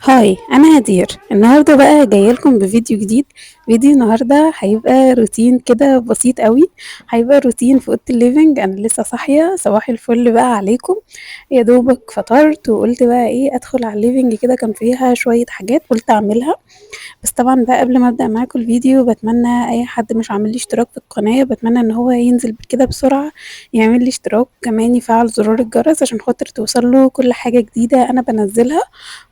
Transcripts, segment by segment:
Hi، انا هدير. النهارده بقى جاية لكم بفيديو جديد. فيديو النهارده هيبقى روتين كده بسيط قوي، هيبقى روتين في اوضة ال living. انا لسه صاحية، صباح الفل بقى عليكم. يا دوبك فطرت وقلت بقى ايه، ادخل على ال living كده، كان فيها شوية حاجات قلت اعملها. بس طبعا بقى قبل ما ابدا معاكم الفيديو، بتمنى اي حد مش عامل لي اشتراك في القناة، بتمنى ان هو ينزل كده بسرعة يعمل لي اشتراك، كمان يفعل زرار الجرس عشان خاطر توصل له كل حاجة جديدة انا بنزلها.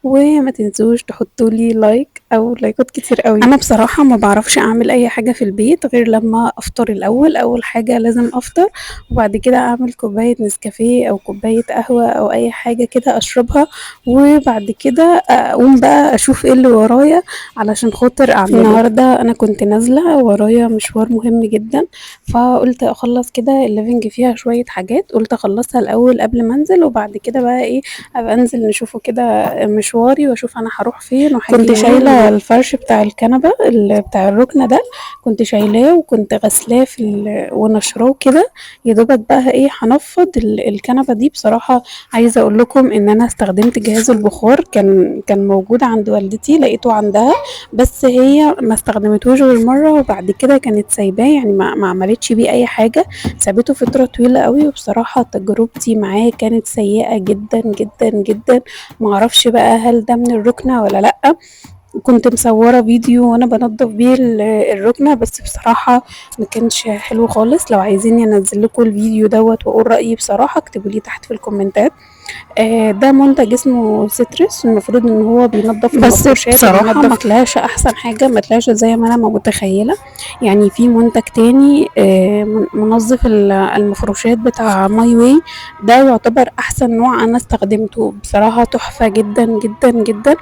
وما تنسوش تحطوا لي like او لايكات كتير قوي. انا بصراحة ما بعرفش اعمل اي حاجة في البيت غير لما افطر الاول. اول حاجة لازم افطر، وبعد كده اعمل كوباية نسكافيه او كوباية قهوة او اي حاجة كده اشربها، وبعد كده اقوم بقى اشوف ايه اللي ورايا علشان خاطر اعمله. النهارده انا كنت نازله ورايا مشوار مهم جدا، فقلت اخلص كده ال living فيها شوية حاجات، قلت اخلصها الاول قبل ما انزل، وبعد كده بقى ايه ابقى انزل نشوفه كده مشواري واشوف انا هروح فين وهاجي كنت شايله الفرش بتاع الكنبة بتاع الركنه ده، كنت شايلاه وكنت غسلاه في ونشراه كده. يا دوبك بقى ايه هنفض الكنبة دي. بصراحة عايزه اقول لكم ان انا استخدمت جهاز البخار، كان موجود عند والدتي، لقيته عندها، بس هي ما استخدمتهوش غير مرة، وبعد كده كانت سايباه، يعني ما عملتش بيه اي حاجة، سابته فترة طويلة قوي. وبصراحة تجربتي معاه كانت سيئه جدا جدا جدا. معرفش بقى هل ده من الركنه ولا لا. كنت مصوره فيديو وانا بنضف بيه الركنه، بس بصراحة ما كانش حلو خالص. لو عايزين انزل لكم الفيديو دوت واقول رايي بصراحة اكتبوا لي تحت في الكومنتات. ده منتج اسمه ستريس، المفروض ان هو بينظف بس المفروشات بصراحة وبينظف. ما طلعش احسن حاجة، ما طلعش زي ما انا ما متخيله. يعني في منتج تاني منظف المفروشات بتاع ماي واي، ده يعتبر احسن نوع انا استخدمته، بصراحة تحفة جدا جدا جدا.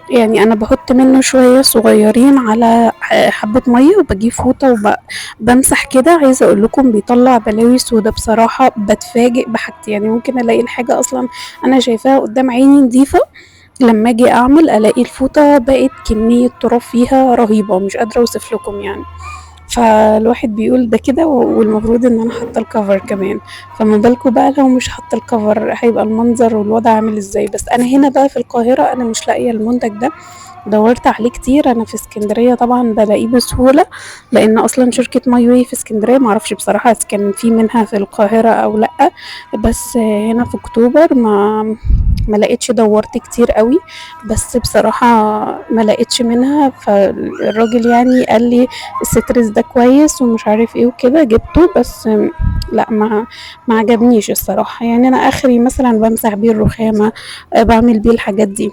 يعني انا بحط منه شوية صغيرين على حبه مية، وبجيب فوطه وبمسح كده. عايزه اقول لكم بيطلع بلاوي سودا بصراحة، بتفاجئ بحاجتي. يعني ممكن الاقي الحاجة اصلا انا شايفاها قدام عيني نظيفة، لما اجي اعمل الاقي الفوطه بقت كمية تراب فيها رهيبة، مش قادرة اوصف لكم يعني. فالواحد بيقول ده كده، والمفروض ان انا حاطه الكفر كمان، فما بالكم بقى لو مش حاطه الكفر هيبقى المنظر والوضع عامل ازاي. بس انا هنا بقى في القاهرة انا مش لاقيه المنتج ده، دورت عليه كتير. انا في اسكندرية طبعا بلاقيه بسهولة، لان اصلا شركة ماي واي في اسكندرية، معرفش بصراحة اذا كان في منها في القاهرة او لا، بس هنا في اكتوبر ما لقيتش، دورت كتير قوي بس بصراحة ما لقيتش منها. فالراجل يعني قال لي الستريس ده كويس ومش عارف ايه وكده، جبته بس لا ما عجبنيش الصراحة. يعني انا اخري مثلا بمسح بيه الرخامه، بعمل بيه الحاجات دي،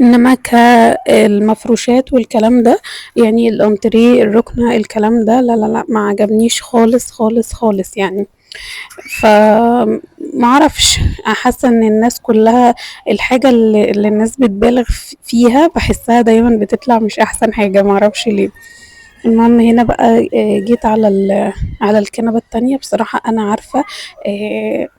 انما كالمفروشات والكلام ده، يعني الانتريه الركنه الكلام ده، لا لا لا ما عجبنيش خالص خالص خالص يعني. فمعرفش، حاسه ان الناس كلها الحاجة اللي الناس بتبالغ فيها بحسها دايما بتطلع مش احسن حاجة، معرفش ليه. المهم هنا بقى جيت على الكنبة التانية. بصراحة انا عارفه،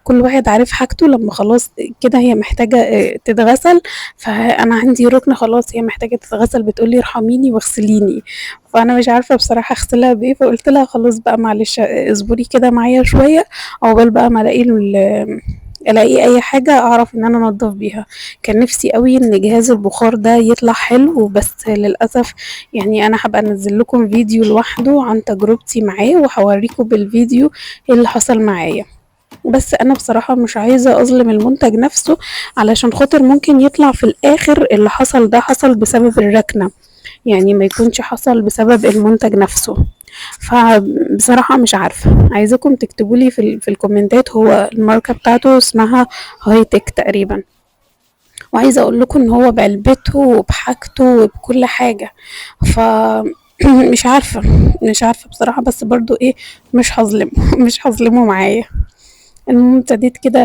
كل واحد عارف حاجته، لما خلاص كده هي محتاجه تتغسل، فانا عندي ركن خلاص هي محتاجه تتغسل، بتقولي ارحميني واغسليني، فانا مش عارفه بصراحة اغسلها بايه، فقلت لها خلاص بقى معلش اصبري كده معايا شوية عقبال بقى ما الاقي اي حاجة اعرف ان انا انضف بيها. كان نفسي قوي ان جهاز البخار ده يطلع حلو، بس للاسف يعني انا هبقى انزل لكم فيديو لوحده عن تجربتي معاه، وهوريكم بالفيديو ايه اللي حصل معايا. بس انا بصراحة مش عايزه اظلم المنتج نفسه، علشان خاطر ممكن يطلع في الاخر اللي حصل ده حصل بسبب الركنه، يعني ما يكونش حصل بسبب المنتج نفسه. فبصراحة مش عارفة، عايزاكم تكتبوا لي في الكومنتات. هو الماركة بتاعته اسمها هاي تك تقريبا، وعايزة اقول لكم ان هو بعلبته وبحاجته وبكل حاجة. ف مش عارفة، مش عارفة بصراحة، بس برضو ايه مش هظلمه مش هظلمه معايا. المهم ابتديت كده،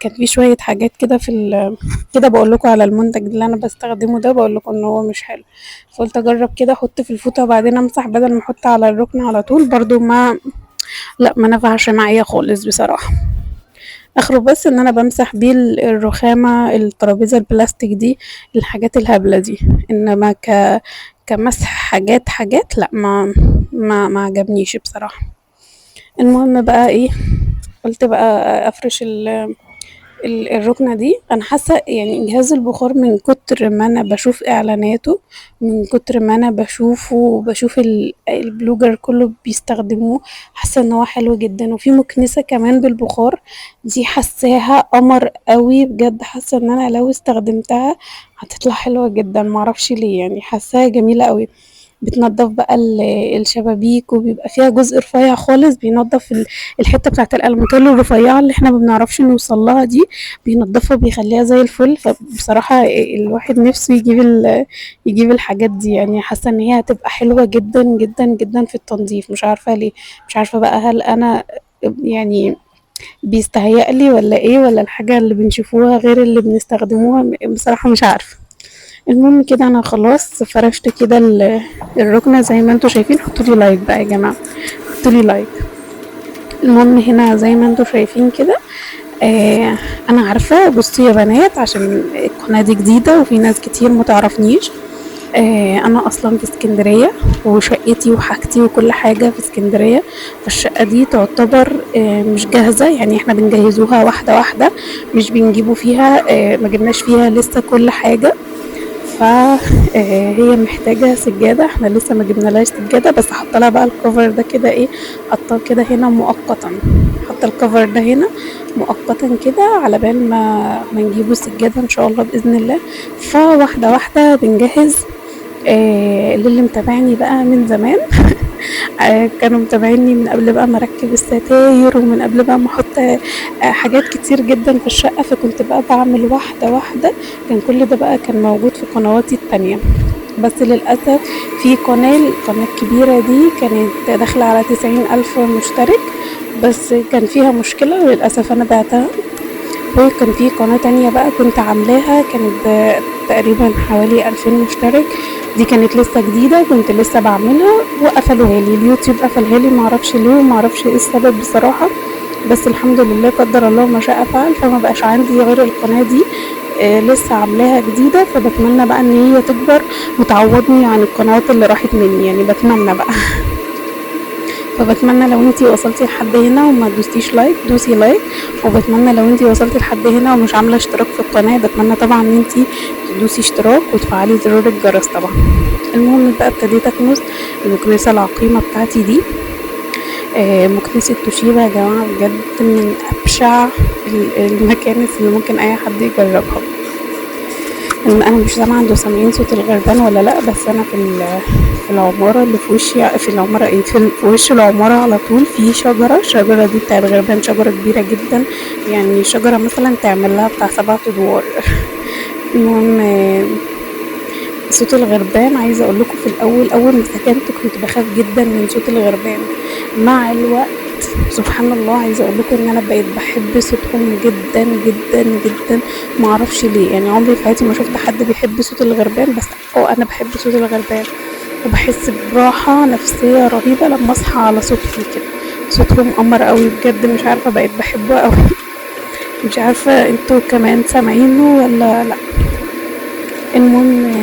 كان في شوية حاجات كده في كده بقول لكم على المنتج اللي انا بستخدمه ده، بقول لكم ان هو مش حلو، فقلت اجرب كده احط في الفوطه وبعدين امسح بدل ما احط على الركن على طول. برضو ما نفعش معايا خالص بصراحة. اخره بس ان انا بمسح بيه الرخامه، الترابيزة البلاستيك دي، الحاجات الهبلة دي، انما كمسح حاجات لا ما عجبنيش بصراحة. المهم بقى ايه، قلت بقى افرش الركنة دي. انا حاسة يعني جهاز البخار من كتر ما انا بشوف اعلاناته، من كتر ما انا بشوفه وبشوف ال blogger كله بيستخدموه، حاسة ان هو حلو جدا. وفي مكنسة كمان بالبخار، دي حاساها قمر قوي بجد، حاسة ان انا لو استخدمتها هتطلع حلوة جدا، معرفش ليه، يعني حاساها جميلة قوي. بتنظف بقى الشبابيك، وبيبقى فيها جزء رفيع خالص بينظف الحتة بتاعت الألموتال الرفيعة اللي احنا ما بنعرفش نوصل لها دي، بينظفها وبيخليها زي الفل. فبصراحة الواحد نفسه يجيب الحاجات دي، يعني حاسة ان هي هتبقى حلوة جدا جدا جدا في التنظيف. مش عارفة ليه، مش عارفة بقى هل انا يعني بيستهيأ لي ولا ايه، ولا الحاجة اللي بنشوفوها غير اللي بنستخدموها، بصراحة مش عارفة. المهم كده انا خلاص فرشت كده الركنة زي ما انتوا شايفين. حطوا لي like بقى يا جماعة، حطوا لي like. المهم هنا زي ما انتوا شايفين كده، انا عارفة، بصوا يا بنات عشان القناة دي جديدة وفي ناس كتير ما تعرفنيش، انا اصلا في اسكندرية، وشقتي وحاجتي وكل حاجة في اسكندرية، فالشقة دي تعتبر مش جاهزة، يعني احنا بنجهزوها واحدة واحدة، مش بنجيبوا فيها، ما جبناش فيها لسه كل حاجة. هي محتاجة سجادة، احنا لسه ما جبنالهاش سجادة، بس حاطه لها بقى الكفر ده كده ايه، حاطاه كده هنا مؤقتا، حاطه الكفر ده هنا مؤقتا كده على بال ما نجيبه السجادة ان شاء الله بإذن الله. فواحدة واحدة بنجهز. للي متابعني بقى من زمان، كانوا متابعيني من قبل بقى ما اركب الستاير، ومن قبل بقى ما احط، حاجات كتير جدا في الشقة، فكنت بقى بعمل واحدة واحدة، كان كل ده بقى كان موجود في قنواتي التانية. بس للأسف في قناة، القناة الكبيرة دي كانت داخلة على 90,000 مشترك، بس كان فيها مشكلة وللأسف أنا بعتها. وكان في قناة تانية بقى كنت عاملاها، كانت تقريبا حوالي 2000 مشترك، دي كانت لسه جديدة كنت لسه بعملها، وقفلوها لي اليوتيوب، قفلها لي معرفش ليه ومعرفش ايه السبب بصراحة، بس الحمد لله قدر الله ما شاء فعل، فما بقاش عندي غير القناة دي، لسه عاملاها جديدة، فبتمنى بقى ان هي تكبر وتعوضني عن القنوات اللي راحت مني، يعني بتمنى بقى. فبتمنى لو انتي وصلتي لحد هنا وما دوستيش like دوسي like، وبتمنى لو انتي وصلتي لحد هنا ومش عامله اشتراك في القناه بتمنى طبعا ان انتي تدوسي اشتراك وتفعلي زرار الجرس طبعا. المهم بقى ابتديت اكنس المكنسه العقيمه بتاعتي دي، مكنسه توشيبا يا جماعه، بجد من ابشع المكانس اللي ممكن اي حد يجربها. انا مش سامعه انتوا سامعين صوت الغربان ولا لا، بس انا في العماره اللي في وشي، في العماره ايه، في وش العماره على طول في شجره، الشجره دي بتاعت غربان، شجره كبيره جدا، يعني شجره مثلا تعمل لها بتاع 7 ادوار. المهم صوت الغربان عايزه اقول لكم في الاول اول ما سكنت كنت بخاف جدا من صوت الغربان، مع الوقت سبحان الله عايزه اقول لكم ان انا بقيت بحب صوتهم جدا جدا جدا، ما اعرفش ليه، يعني عمري في حياتي ما شفت حد بيحب صوت الغربان، بس انا بحب صوت الغربان وبحس براحه نفسيه رهيبه لما اصحى على صوتهم كده، صوتهم قمر قوي بجد، مش عارفه بقيت بحبه قوي، مش عارفه انتوا كمان سامعينه ولا لا. المهم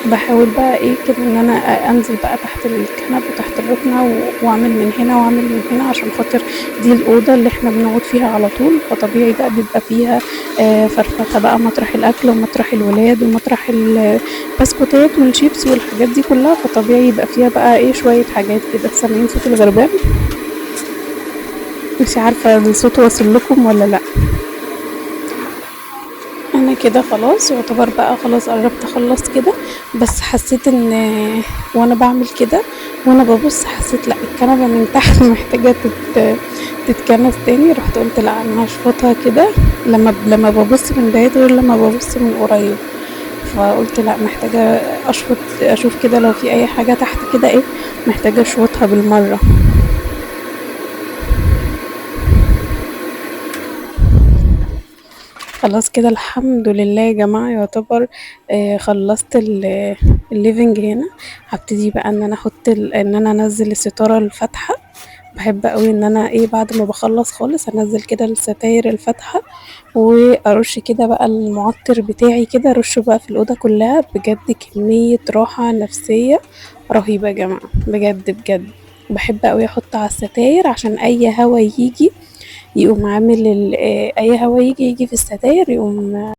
بحاول بقى ايه كده ان انا انزل بقى تحت الكنب وتحت الركنه واعمل من هنا واعمل من هنا، عشان خاطر دي الاوضه اللي احنا بنقعد فيها على طول، فطبيعي بقى بيبقى فيها، فرفشه بقى، مطرح الاكل ومطرح الولاد ومطرح البسكوتات والشيبس والحاجات دي كلها، فطبيعي يبقى فيها بقى ايه شويه حاجات كده. سامعين صوت الغربان؟ مش عارفه الصوت واصل لكم ولا لا. انا كده خلاص يعتبر بقى خلاص قربت اخلص كده، بس حسيت ان وانا بعمل كده وانا ببص حسيت لا الكنبه من تحت محتاجه تتكنس تاني، رحت قلت لا انا هشفطها كده، لما ببص من بعيد غير لما ببص من قريب، فقلت لا محتاجه اشفط، اشوف كده لو في اي حاجه تحت كده ايه محتاجه اشفطها بالمره. خلاص كده الحمد لله يا جماعة يعتبر، خلصت ال living هنا. هبتدي بقى ان انا احط ان انا انزل الستارة الفاتحة، بحب قوي ان انا ايه بعد ما بخلص خالص انزل كده الستاير الفاتحة وارش كده بقى المعطر بتاعي كده، ارشه بقى في الأوضة كلها، بجد كمية راحة نفسية رهيبة يا جماعة بجد بجد. بحب قوي احط على الستاير عشان اي هوا يجي يقوم عامل اي هوا يجي في الستاير يقوم.